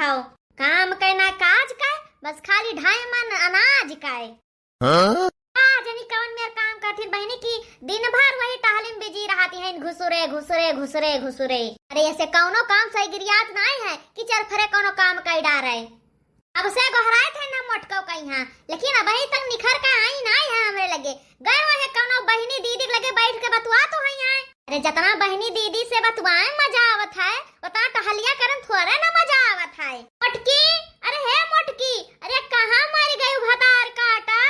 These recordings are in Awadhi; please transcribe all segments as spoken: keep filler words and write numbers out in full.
बताओ, काम कै ना काज कै, बस खाली ढाई मन अनाज कै। हाँ? का जनी कवन मेर काम करथिन बहिनी कि दिन भर वही टहली में बिजी रहती हैं, घुसुरे, घुसुरे, घुसुरे, घुसुरे। अरे ऐसे कौनो काम सही गिरियात नाई है कि चल फरे कौनो काम कई डारे। अब से गोहराइत है ना मोटकौ कइहाँ, लेकिन अबहीं तक निखर के आई नाई है हमरे लगे। गए हुए हैं कौनो बहिनी दीदी के लगे बैठ के बतुआ तो हैं आए। अरे जतना बहिनी दीदी से बतुआए में मजा आवत है, उतना टहलिया करन थोड़े ना मजा आवत है। मोटकी, अरे हे मोटकी, अरे कहाँ मरि गयू भतार काटा?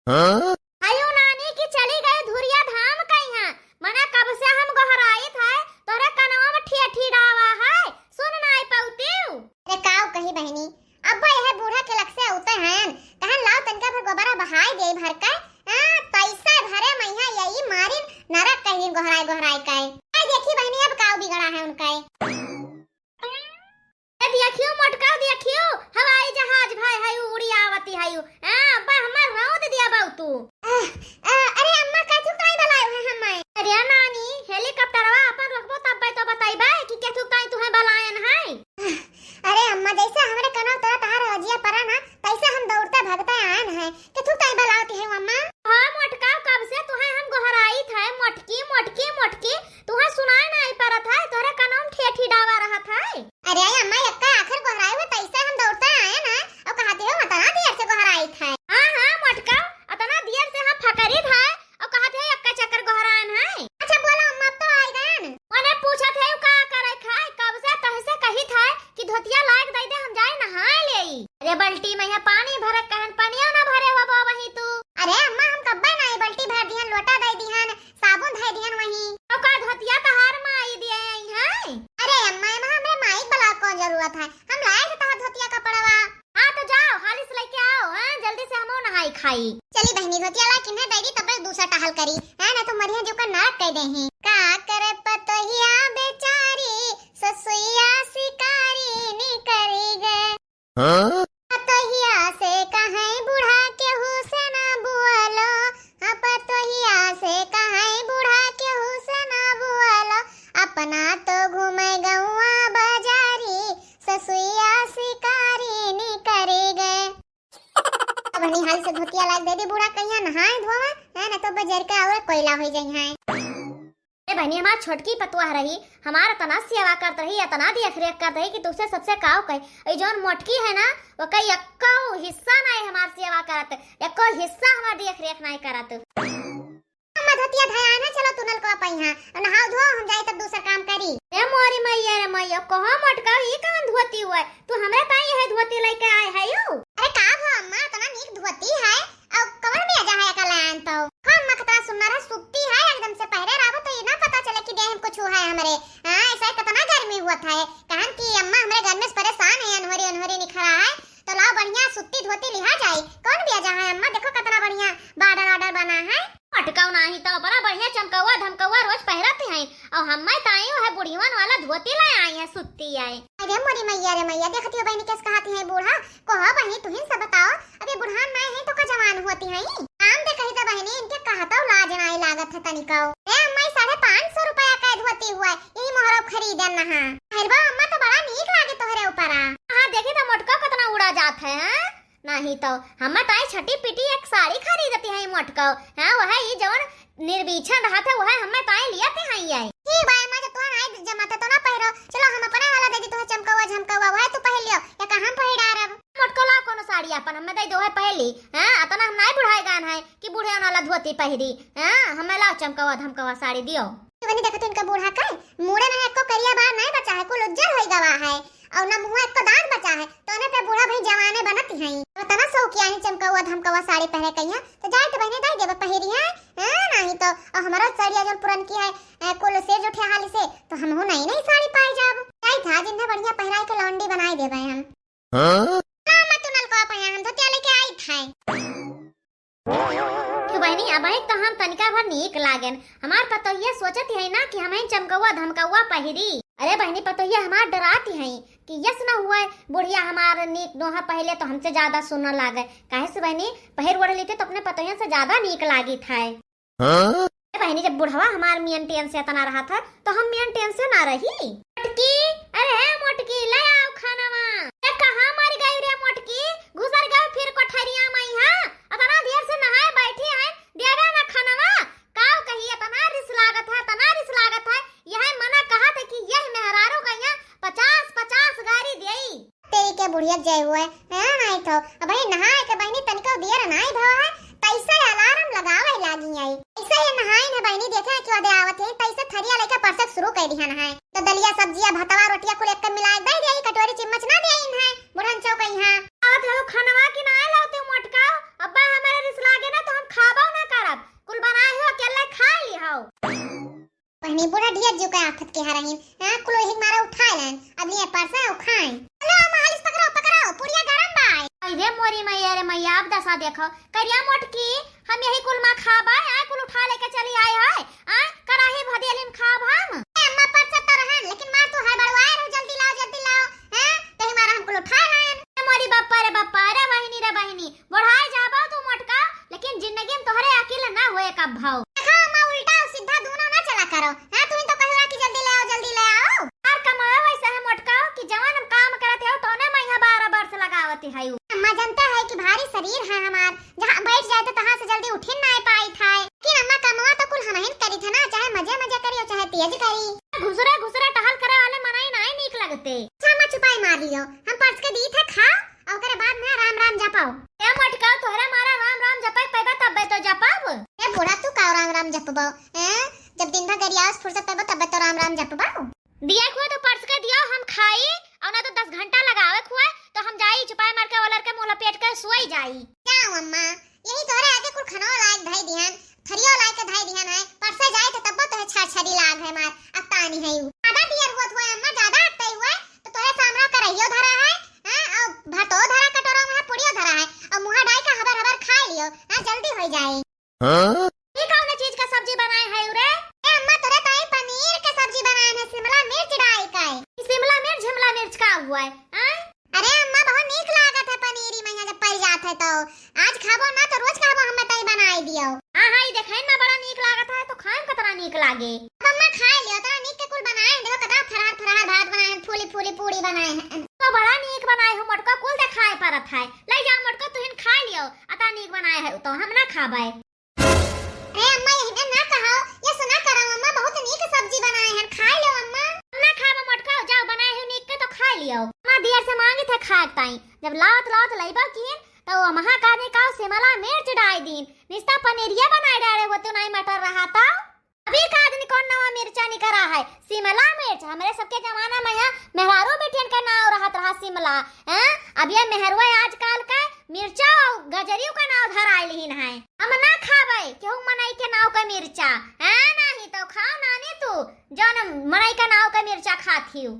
हाँ? आयु नानी की चली गई धुरिया धाम कइहाँ। मना कब से हम गोहराइत है, तोहरे कनवा में ठिया ठियावा है, सुन नाई पउतिउ। अरे काउ कही बहिनी, अब यह बूढ़ा के लग से उते हैं, कहन लाओ तनिका भर गोबरा बहाई दे भर के, हाँ, तैसा भरे मइहाँ यही मारिन नरक कहीं गोहराई गोहराई के। आई देखी बहिनी अब काउ बिगड़ा है उनका। ए देखियो मोटका देखियो, हवाई जहाज भाई है उड़ी आवती है। हाँ, अब्बा हमार रौद दिया बाऊ तू। अ, अ, अरे अम्मा, कथू ताई बलायो है हमारे? अरे नानी, हेलीकॉप्टरवा अपन रखबो तब तो बताइबे कि कथू ताई तुहे बलायन है। अरे अम्मा, जैसे हमरे कनवा तोरा तहार रजिया परा ना, तैसे हम दौड़ते भागते आयन है। कथू ताई बलावती है अम्मा? हाँ मोटका, कब से तुहे हम गोहराइत है, मोटकी, मोटकी, मोटकी, तुहे सुनाई नाई परत है, तोरे कनवा में ठेठी डावा रहत है। अरे अम्मा, एक्का आखिर गोहराई हो, तैसे हम दौड़ते आयन है, और कहते हो अतना देर से गोहराइत है। हाँ, हाँ, मोटका, अतना देर से हम फकरित है, और कहते हो एक्का चक्कर गोहरायन है। अच्छा बोलो अम्मा, अब तो आई गयन। मने पूछत है, का करे खाए, कब से तहसे कहित है कि धोतिया लायक दे दे, हम जाए नहाए लेई। अरे बल्टी में है पानी भरे, कहन पनिया ना भरे हो बो वही तू। अरे अम्मा, हम कब्बे नाई बल्टी भर दिहन, लोटा दे दिहन, साबुन धइ दिहन वहीं। तो का धोतिया तहार माई दिए आई है? अरे अम्मा, एमा हमरे माई के बलावे कौन जरूरत है? हम लाए थे तहार धोतिया कपड़वा। हाँ तो जाओ, हाली से लेके आओ, हाँ, जल्दी से हमहू नहाई खाई। चली बहिनी, धोतिया ला किन्हे दे दी, तब दूसरा टहल करी, है ना तो मरिया जो का नाक कह दे हैं। का करे पतोहिया बेचारी, ससुइया शिकारी निकरी गए। हाँ? पतोहिया से कहे बूढ़ा केहू से ना बुआलो, हाँ, पतोहिया से कहे बूढ़ा केहू से ना बुआलो, अपना तो घूमे गौआ बाजारी, ससुइया शिकारी निकरी गए। अब हनी हाल से धोतिया लाग दे दे बूढ़ा, कहिया नहाए धोवे, है ना तो बजर के और कोयला हो जाई है। ए बहिनी, हमार छोटकी पतोह रही, हमार अतना सेवा करत रही, अतना देख रेख करत रही कि तुसे सबसे काव कही। ई जौन मोटकी है ना, ओके एक्को हिस्सा नाई हमार सेवा करत, एक्को हिस्सा हमार देख रेख नाई करत। अम्मा धोतिया धयान है, चलो तू नलकवा पइहाँ, नहाओ धो, हम जाई तब दूसर काम करी। ए मोरी मैया रे मैया, कहो मोटका, ई कौन धोती हुआ? तू हमरे ताई यह धोती लेके आए है यू? अरे का हो अम्मा, इतना नीक धोती है, अब कवन में जा है का लायन तो? हम मखता सुनना रहे, सुत्ती है एकदम से, पहरे रहबो तो ये ना पता चले कि देह में कुछ हुआ है हमरे। हाँ, ऐसा है, कितना गर्मी हुआ था है। कहन कि अम्मा हमरे घर में परेशान है, अनहरी अनहरी निखरा है, तो लाओ बढ़िया सुत्ती धोती लिहा जाए। कौन बिया जा है अम्मा, देखो कितना बढ़िया बॉर्डर ऑर्डर बना है। अटकाओ नाही तो बड़ा बढ़िया चमकौआ धमकौआ रोज पहरत हैं, और हम्मे ताई है बुढ़िवन वाला धोती ले आई है, सुत्ती आई। अरे मोरी मैया रे मैया, देखती हो बहिनी कैसे कहती है बूढ़ा। कहो बहिनी, तुहिन से बताओ, अब ये बुढ़ान नाई है तो का जवान होती है? काम दे कही तो बहिनी, इनके कहता लाज नाई लागत है तनिको। ए अम्मा, ई साढ़े पाँच सौ रुपया का धोती हुआ, यही मोहरो खरीदन नहा। अरे बा अम्मा, तो बड़ा नीक लागे तोहरे ऊपर आ। हाँ, देखी तो मोटका कितना उड़ा जात है, हाँ? नहीं तो हम्मे ताई छटी पिटी एक साड़ी खरीदती है मोटको, हाँ, वह ई जवन निर्बीछन रहत है, वह हम्मे ताई लिया थे हई आई। ठीक बा, अम्मा, जब तोहर नाई जमत है तो ना पहिरो। चलो, हम अपने वाला दे दी तोहे चमकौआ झमकौआ, वह तू पहिर लियो, या का हम पहिर डारब? मोटको लाओ कोनो साड़ी अपन, हम्मे दे दो है पहली। हाँ, अतना हम नाई बुढ़ाए गान है कि बूढ़े वाला धोती पहिरी। हाँ, हम्मे लाओ चमकौआ धमकौआ साड़ी दियो। तू बनी देखत इनका बूढ़ा का, मूड़े में एको करिया बार नाई बचा है, कुल उज्जर होई गवा है। और ना मुँह एको दांत बचा है, तो ने पे बूढ़ा भाई जवाने बनत हैं। तो तना शौकिया ही चमकौआ धमकौआ साड़ी पहरे कहिया, तो जाए तो बहने दाई देबे पहिरी है, हाँ, नहीं तो, और हमारा साड़िया जो पुरन की है, ए, कुल से जो ठे हाली से, तो हम हो नई नई साड़ी पाए जाब। जाई था जिन्हें बढ़िया पहराई के लौंडी बनाई देबे हम। हाँ? ना, मत तू नलकवा पइहाँ, हम धोतिया लेके आई था। क्यों बहिनी, अबहिक तो हम तनिका भर नीक लागेन। हमार पतोहिया सोचत है ना कि हम ही चमकौआ धमकौआ पहिरी। अरे बहिनी, पतोहिया हमार डराती है कि यस ना हुआ बुढ़िया हमार नीक नोहा पहले तो हमसे ज्यादा सुनने लागे। काहे से बहिनी, पहिर ओढ़ लेते तो अपने पतोहिया से ज्यादा नीक लागी था। हाँ? ए बहिनी, जब बुढ़वा हमार मेंटेन से इतना रहा था, तो हम मेंटेन से ना रही। मोटकी, अरे हे मोटकी, ले आओ खानावा। एक जय हुए, हाँ, नाहीं तो। अब भाई नहाए के बहिनी तनिको देर नाहीं भवा है, तैसे अलार्म लगावे लागी आई। तैसे ये नहाइन है बहिनी, देखे कि वादे आवत है, तैसे थरिया लेके परसक शुरू कर दिहन है। तो दलिया, सब्जिया, भतवा, रोटिया कुल एक मिलाए दे दिया, कटोरी चिम्मच ना दिया इन है, बुढ़न चौकई है। आवत है वो खनवा की ना लाओ तू मोटका, अब्बा हमारे रिस लागे ना तो हम खाबो ना करब, कुल बनाए हो अकेले खा ली हो। बहिनी बूढ़ा ढियर जीव के आफत के हरहिन, हाँ, कुल वही मारा उठाए लेन, अब लिए परसा उखाए। चलो अम्मा, हालिस पकड़ो, पकड़ो, पुड़िया गरम बाय। आई रे मोरी मैया रे मैया, अब दशा देखो, करिया मोटकी, हम यही कुल मा खाबा, आय कुल उठा लेके चली आई है, आय कराही भदेली में खाब हम। ए अम्मा, परसा तो रहन, लेकिन मार तू है बड़वाए रहो, जल्दी लाओ, जल्दी लाओ, हैं, तही मारा हम कुल उठाए लायन। ए मोरी बप्पा रे बप्पा, रे बहिनी, रे बहिनी, बढ़ाए जाबो तू मोटका, लेकिन जिंदगी में तोहरे अकिल ना होए कब भाव। देखा अम्मा, उल्टा और सीधा दोनों ना चला करो। हाँ, तुम तो कहला कि जल्दी ले आओ, जल्दी ले आओ। और कमाओ वैसा है मोटका कि जवान हम काम करत हो, तौने मैं यहाँ बारह बरस लगावत है। अम्मा जानता है कि भारी शरीर है हमार, जहाँ बैठ जाए तो तहाँ से जल्दी उठिन ना पाई था। लेकिन अम्मा कमवा तो कुल हमहिन करी था ना, चाहे मजे मजे करी और चाहे तेज करी। घुसरे घुसरे टहल करे वाले मनाई नाई नीक लगते। अच्छा अम्मा, चुपाई मार लियो, हम परस के दी थे खा, और ओकरे बाद में राम राम जपाओ। ए मोटका, तोहरा मारा राम राम जपे पैबा तब्बे तो जपब। ए बूढ़ा, तू का राम राम जपबो? हैं? जब दिन भर गरियास फुर्सत पैबो तब्बे तो राम राम जपबो। दिया हुआ तो परस के दियो, हम खाई, और ना तो दस घंटा लगावे हुआ तो हम जाई चुपाई मार के ओलर के मुँह लपेट के सोई जाई। जाओ अम्मा, यही तोहरे आगे कुल खनवा लायक धई दिहन, थरियो लायक धई दिहन है, परसे जाए तो तब्बो तोहे छरछरी लाग है मार, अकतानी है यू। ज्यादा दियर हुआ हुआ अम्मा, ज्यादा अकताई हुआ तो तोहे सामना करहियो धरा है, हाँ, और भातो धरा कटोरा में है, पुड़ियो धरा है, और मुँह डाई के हबर हबर खाए लियो, हाँ, जल्दी हो जाए। हाँ? ये कौन चीज का सब्जी बनाए है रे? ए अम्मा, तोरे ताई पनीर के सब्जी बनाए है, शिमला मिर्च डाई का है। शिमला मिर्च, शिमला मिर्च का हुआ है, हाँ? अरे अम्मा, बहुत नीक लागत है पनीरी में यहाँ जब पड़ जात है तो। आज खाबो ना तो रोज खाबो, हमें ताई बनाए दियो। हाँ, हाँ, ये देखे ना बड़ा नीक लागत है तो खाए कतरा नीक लागे। अब अम्मा खाए लियो, तोरा नीक के कुल बनाए हैं, देखो कतरा फरहर फरहर भात बनाए हैं, फूली फूली पूड़ी बनाए हैं। तो बड़ा नीक बनाए हो मोटका, कुल देखाए परत है। ले जाओ मोटका, तुहिन खा लियो, अता नीक बनाए है तो हम ना खाबे। अरे अम्मा, यही ना कहो, ये सुना करो अम्मा, बहुत नीक सब्जी बनाए हैं, खा लो अम्मा। हम ना खाबे मोटका, जाओ बनाए हो नीक के तो खा लियो। अम्मा देर से मांगी थे खाए ताई, जब लावत लावत लइबा किन तो वहाँ का ने का शिमला मिर्च डाल दीन, निस्ता पनीरिया बनाए डाले वो तो नहीं मटर रहा था। अभी का आदमी कौन नवा मिर्चा निकरा है? शिमला मिर्च। हमरे सबके जमाना में यहाँ मेहरारू बेटियन का नाव रहत रहा शिमला, हैं? अब ये मेहरुआ आजकल का मिर्चा और गजरियों का नाव धराए लिहिन है। हम ना खाबे केहू मनई के नाव का मिर्चा, हैं? नाही तो खाओ नानी तू, जौन मनई का नाव का मिर्चा खात हियो।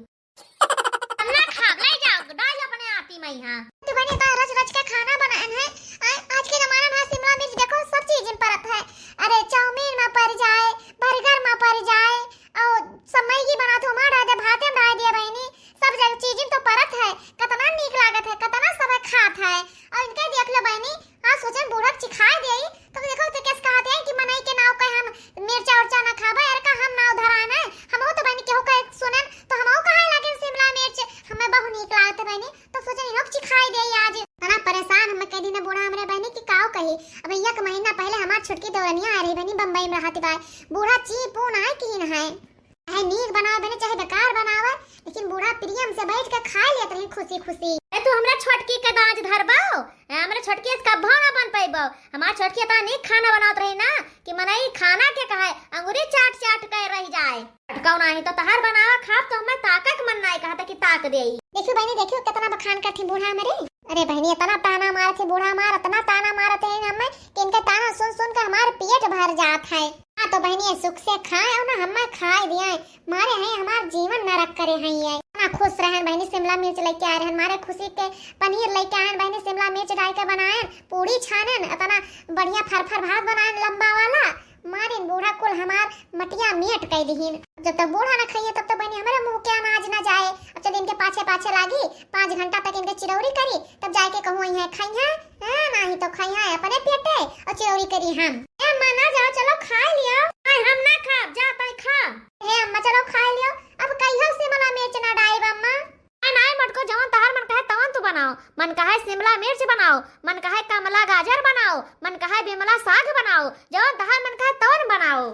हम ना खाब, ले जाओ, डाल अपने आती में यहाँ। तो बने तो रच रच के खाना बनाए हैं। आ-, आज के जमाना में शिमला मिर्च देखो, सब चीज में परत है। अरे, चाउमीन में पड़ जाए, बर्गर में पड़ जाए, और सब मैगी बना तो मार दे, भाते में डाल दिए बहनी, सब जगह चीज में तो परत है। कितना नीक लागत है, कितना सब खात है। और इनके देख लो बहनी, हाँ, सोचन बूढ़ा के चिखाए देई, तो देखो तो कैसे कहते हैं कि मनई के नाव का हम मिर्चा उर्चा ना खाबे, अरे का हम नाव धराए ना, हमहू तो बहनी केहू का सुनन, तो हमहू कहाए लागे शिमला मिर्च, हमें बहुत नीक लागत है बहनी, तो सोचन इन्हों के चिखाए देई आज। इतना परेशान हम कह दी ना बूढ़ा हमरे बहनी कि काव कही, अब एक महीना पहले हमार छोटकी देवरनिया आ रही बहनी, बम्बई में रहती बाय, बूढ़ा ची पू ना है कि ना है। चाहे नीक बनावे बने, चाहे बेकार बनावे, लेकिन बूढ़ा प्रेम से बैठ के खा लेत रही खुशी खुशी। ए, तू हमरा छोटकी के दांज धरबो? ए, हमरा छोटकी से कब्बो ना बन पैबो। हमार छोटकी इतना नीक खाना बनावत रही ना कि मनई खाना के कहे अंगुरी चाट चाट के रह जाए। छोटका नाही तो तहार बनावा खाब तो हमें ताके के मन नाई कहता कि ताक देई। देखियो बहनी, देखियो कितना बखान करती बूढ़ा हमरे। अरे बहनी, इतना ताना मारत है बूढ़ा हमार, इतना ताना मारत है हमें कि इनका ताना सुन सुन के हमार पेट भर जात है। हाँ तो बहनी, ये सुख से खाए और ना हमें खाए दिए, मारे हैं हमार जीवन नरक करे हैं ये। इतना खुश रहन बहनी, शिमला मिर्च लेके आए रहन, मारे खुशी के पनीर लेके आए बहनी, शिमला मिर्च डाल के बनाए, पूड़ी छानन, इतना बढ़िया फरफर भात बनाए लंबा वाला, मारिन बूढ़ा कुल हमार मटिया मेट कई दिहिन। जब तक बूढ़ा ना खाइए तब तक बहनी हमारे मुंह के अनाज ना जाए। अब चल इनके पाछे पाछे लागी, पाँच घंटा तक इनके चिरौरी करी, तब जाके कहूँ यहाँ खाई है, हाँ, नाही तो खाई है अपने पेटे और चिरौरी करी हम। ए अम्मा ना जाओ, चलो खा लियो। नहीं, हम ना खाब, जा तय खा। हे अम्मा चलो खा लियो, अब कहियो शिमला मिर्च ना डाइब अम्मा। नहीं, नहीं मोटको, जवन तहार मन कहे तवन तू बनाओ। मन कहे शिमला मिर्च बनाओ, मन कहे कमला गाजर बनाओ, मन कहे बिमला साग बनाओ, जवन तहार मन कहे तवन बनाओ।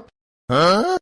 हाँ?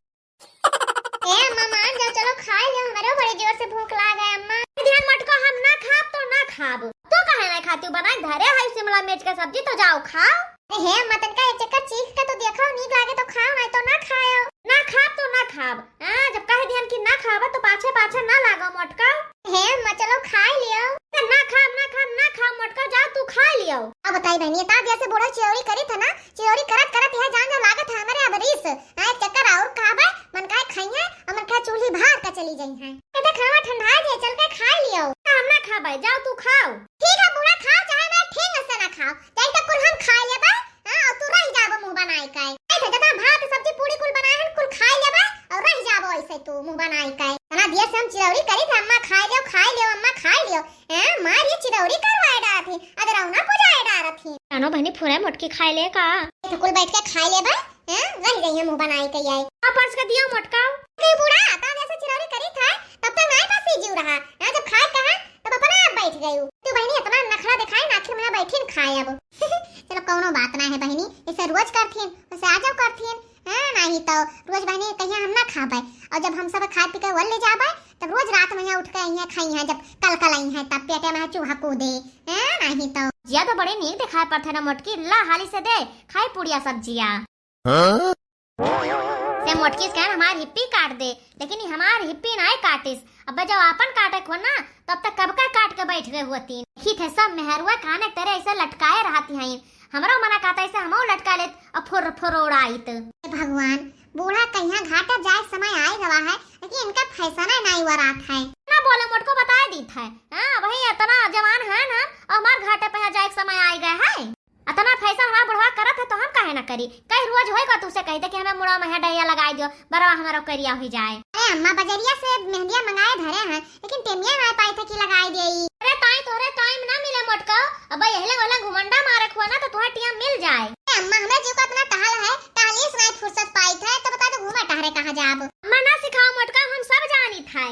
ए अम्मा मान जाओ, चलो खा लियो, हमरो बड़ी जोर से भूख लाग है अम्मा। ध्यान मोटको, हम ना खाब तो ना खाब। तो काहे नाहीं खातिउ? बनाइ धरे है शिमला मिर्च के सब्जी, तो जाओ खाओ। अरे हे अम्मा, तनका एक चक्कर चीख के तो देखो, नीक लागे तो खाओ, नाहीं तो ना खाओ। ना खाब तो ना खाब। हाँ, जब कह दिहन कि ना खाब तो पाछे पाछे ना लागो मोटका। हे अम्मा, चलो खाइ लियो। ना खाब, ना खाब, ना खाब मोटका, जाओ तू खाइ लियो। अब बताई बहिनी, इतना देर से बूढ़ा चिरौरी करी था ना, चिरौरी करत करत यह जान जो लागत है हमरे अब रीस। हाँ, एक चक्कर और खाबे, मन काहे खाई है, और मन काहे चूल्ही बार का चली जाई है। कहते खावा ठंडा जे, चल के खाइ लियो। हम ना खाबे, जाओ तू खाओ। ठीक है बूढ़ा, खाओ चाहे मैं ठेंग से ना खाओ, जाई तो कुल हम खाइ लेबे, हाँ, और तू रह जाबो मुंह बनाए के। ऐसे जतना भात सब्जी पूड़ी कुल बनाए हन, कुल खाइ लेबे और रह जाबो ऐसे तू मुंह बनाए के। इतना देर से हम चिरौरी करी था, अम्मा खाइ लियो, खाइ लियो, अम्मा खाइ लियो। हैं, मार ये चिरौरी करवाए डारत ही, अदरौना पुजाए डारत ही। जानो बहिनी, फुरे मोटकी खाइ ले का? ये तो कुल बैठ के खाइ लेबे, हैं, रह गई है मुंह बनाए के आई। आ परस के दियो मोटका। के बूढ़ा, ता जैसे चिरौरी करी था, तब तक नाहीं बस ही जीव रहा। हाँ, जब खाए कहा, तब अपने आप बैठ गई। तू बहिनी इतना नखरा दिखाए ना, आखिर में बैठी न खाए अब। चलो कौनो बात ना है बहिनी, ऐसे रोज करथिन, वैसे आ जाओ करथिन। हाँ, नाहीं तो रोज बहिनी कहिया हम ना खाबे, और जब हम सब खाए पी के वल ले जाबे, तब रोज रात में यहाँ उठ के अइहें, खाइहें, जब कल कल अइहें, तब पेटे में चूहा कूदे। हाँ, नाहीं तो। जिया तो बड़ी नीक दिखाई पड़त है ना मोटकी, ला हाली से दे, खाई पुड़िया सब्जिया। हाँ? से मोटकी से कहन हमार हिप्पी काट दे, लेकिन ई हमार हिप्पी नाहीं काटिस। अब जब आपन काटे खो ना, तब तक कब का काट के बैठ गए हुआ तीन। देखी थे सब मेहरुआ काने तेरे ऐसे लटकाए रहती हैं। हमरो मना कहता ऐसे हमहू लटका लेत और फुर फुर उड़ाइत। हे भगवान, बूढ़ा कहिया घाटे जाए समय आए गवा है, लेकिन इनका फैशन है नाहीं वरात है। ना बोले मोटको बताए दीत है। हाँ, वही इतना जवान है ना, और हमार घाटे पे जाए समय आए गए है। इतना फैशन हमार बुढ़वा करत है तो हम काहे ना करी? कई रोज होई का तुसे कहते कि हमें मुड़ा में डैया लगाई दियो, बरवा हमारो करिया हुई जाए। अरे अम्मा, बजरिया से मेहंदिया मंगाए धरे हैं, लेकिन टेमिया ना पाई थे कि लगाई देई। अरे ताई, तोहरे टाइम ना मिले मोटका, अब यहले वाला घुमंडा मारे खुआ ना तो तुहार टिया मिल जाए। अरे अम्मा, हमरे जीव का इतना टहल है, टहलिए से नाहीं फुर्सत पाई थे, तो बता दो घूमे टहरे कहाँ जाब? अम्मा ना सिखाओ मोटका, हम सब जानी थे।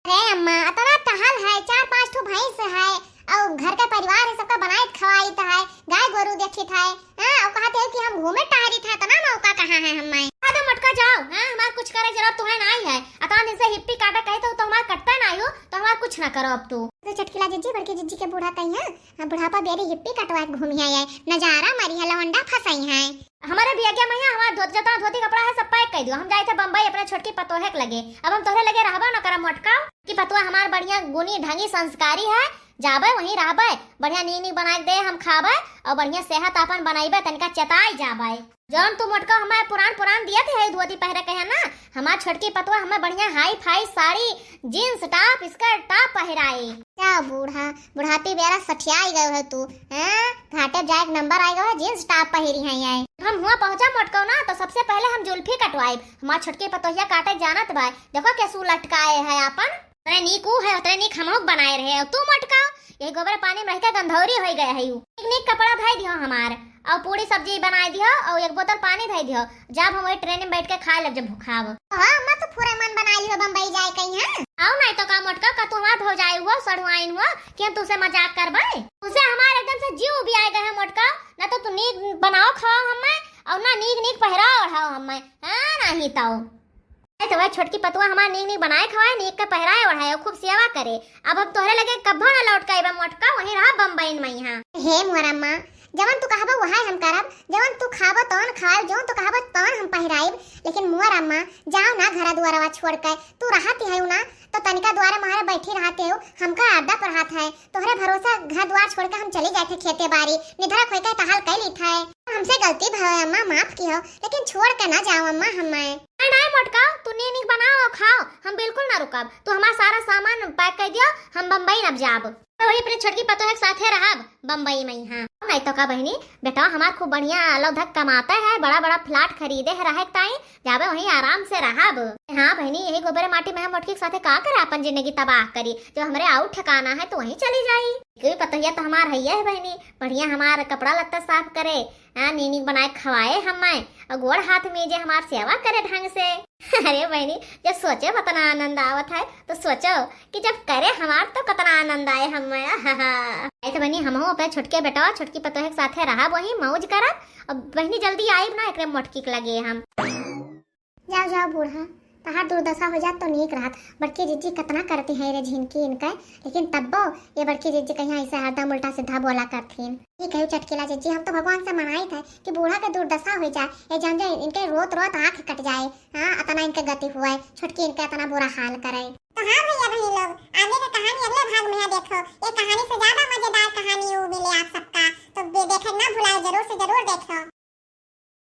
अरे अम्मा, इतना टहल है, चार पाँच ठो भैंस है, और घर के परिवार है, सबका बनाइत खवाइत है, गाय गोरू देखित है, हाँ, और कहते हो कि हम घूमे टहरी थे, इतना मौका कहाँ है हमें? अरे मोटका जाओ, हाँ, हमार कुछ करे जरूरत तुम्हें नाहीं है। इतना दिन से हिप्पी काटा कहे तो, तो हमार कटता नाहीं हो, तो हमार कुछ ना करो अब तू। तो चटकीला जिज्जी, बड़की जिज्जी के बूढ़ा कही है, हाँ, बुढ़ापा बेरी हिप्पी कटवा के घूमी है, ये नजारा मारी है, लवंडा फंसाई है। हमारे भी आज्ञा मैया, हमार धोती, जतना धोती कपड़ा है, सब pack कर दियो। हम जाए थे बम्बई अपने छोटकी पतोहे के लगे। अब हम तोहरे लगे रहबे न करब मोटका। कि पतोह हमार बढ़िया गुनी ढंगी संस्कारी है, जाबे वहीं रहबे, बढ़िया नीक नीक बनाए के दे हम खाबे और बढ़िया सेहत अपन बनाइबे, तनिका चेताई जाबे। जौन तू मोटका हमें पुरान पुरान दिया थे धोती पहरे के है ना, हमार छोटकी पतोह हमें बढ़िया high-fi साड़ी, jeans top, skirt top पहिराए। जा बूढ़ा, बुढ़ापी बेरा सठियाई गयो है तू, हैं? घाटे जाए के नंबर आई गयो है, jeans top पहिरी है ये। हम हुआ पहुँचा मोटको ना, तो सबसे पहले हम जुल्फी कटवाइब। हमार छोटकी पतोहिया काटे जानत बा, देखो कैसू लटकाए है आपन। उतने नीक ऊ है, उतने नीक हमहू के बनाए रहे। और तू मोटका, यही गोबर पानी में रह के गंधौरी होई गए है यू। नीक नीक कपड़ा धई दियो हमार, और पूड़ी सब्जी बनाए दियो, और एक बोतल पानी धई दियो। जब हम वही ट्रेन में बैठ के खाए लब जब भुखाब। हाँ अम्मा, तो पूरा मन बनाए लियो बम्बई जाए कहीं है। आओ नाहीं तो का मोटका, का तू हमार भौजाई हुआ, सढ़ुआइन हुआ, कि हम तुसे मजाक करबे? तुसे हमार एकदम से जीव उबियाए गए है मोटका, ना तो तू नीक बनाओ खाओ हमें, और ना नीक नीक पहिराओ ओढ़ाओ हमें। हाँ, नाहीं तो। ए तो वह छोटकी पतुआ हमार नीक नीक बनाए खवाए, नीक के पहिराए ओढ़ाए, खूब सेवा करे। अब हम तोहरे लगे कब्बो ना लौट के अइबे मोटका, वहीं रहा बम्बई में यहाँ। हे मोर अम्मा, जवन तू कहबो वहाय हम करब, जवन तू खाबो तवन खाएब, जवन तू कहबो तवन हम पहिराइब। लेकिन मोर अम्मा, जाओ ना घरा दुआरवा छोड़ के, तू रहत है ना, तो तनिका दुआरे मारे बैठी रहत है, हमका अड्डा पर रहत है, तोहरे भरोसा घर दुआर छोड़ के हम चली जाए थे खेते बारी, निधरक होई के टहल कई ली थे। हमसे गलती भयो अम्मा, माफ किहो, लेकिन छोड़ के ना जाओ अम्मा हमें। नहीं, नहीं मोटका, तू नीक नीक बनाओ और खाओ, हम बिल्कुल ना रुकब। तू हमार सारा सामान pack कर दियो, हम बम्बई अब जाब। तो वही अपने छोटकी पतोह के साथे रहब बम्बई में, हाँ। नहीं तो का बहिनी, बेटवा हमार खूब बढ़िया अलग धक कमाते है, बड़ा बड़ा flat खरीदे है रहे के ताई, जाबे वहीं आराम से रहब। हाँ बहिनी, यही गोबरे माटी में हम मोटकी के साथे का करे अपन जिंदगी तबाह करी, जब हमरे आउर ठिकाना है तो वहीं चली जाई। कोई पतोहिया तो हमार है, है बहिनी, बढ़िया हमार कपड़ा लत्ता साफ करे, हाँ, नीक नीक बनाए खवाए हमें, और गोड़ हाथ में जे हमार सेवा करे ढंग से। अरे बहिनी, जब सोचे उतना आनंद आवत है, तो सोचो कि जब करे हमार तो कितना आनंद आए हमें। आहा। ऐसे बहिनी, हमहू अपने छोटके बेटवा, छोटकी पतोह के साथे रहब, वही मौज करब। अब बहिनी जल्दी आइब ना, एकरे मोटकी के लगे हम। जाओ, जाओ बूढ़ा, तहार दुर्दशा हो जात तो नीक रहत। बड़की जिज्जी कतना करती हैं रे झिनकी इनके, लेकिन तब्बो ये बड़की जिज्जी कहिया ऐसे हरदम उल्टा सीधा बोला करथिन। ठीक है चटकीला जिज्जी, हम तो भगवान से मनाइत है कि बूढ़ा के दुर्दशा हो जाए, ये जान जाए इनके रोत रोत आँख कट जाए। हाँ, अतना इनके गति हुआ है, छोटकी इनके अतना बुरा हाल करे। तो हाँ भैया बहनी लोग, आगे के कहानी अगले भाग में यहाँ देखो। ये कहानी से ज्यादा मजेदार कहानी वो मिले आप सबका, तो बे-, देखे ना भुलाए, जरूर से जरूर देखो।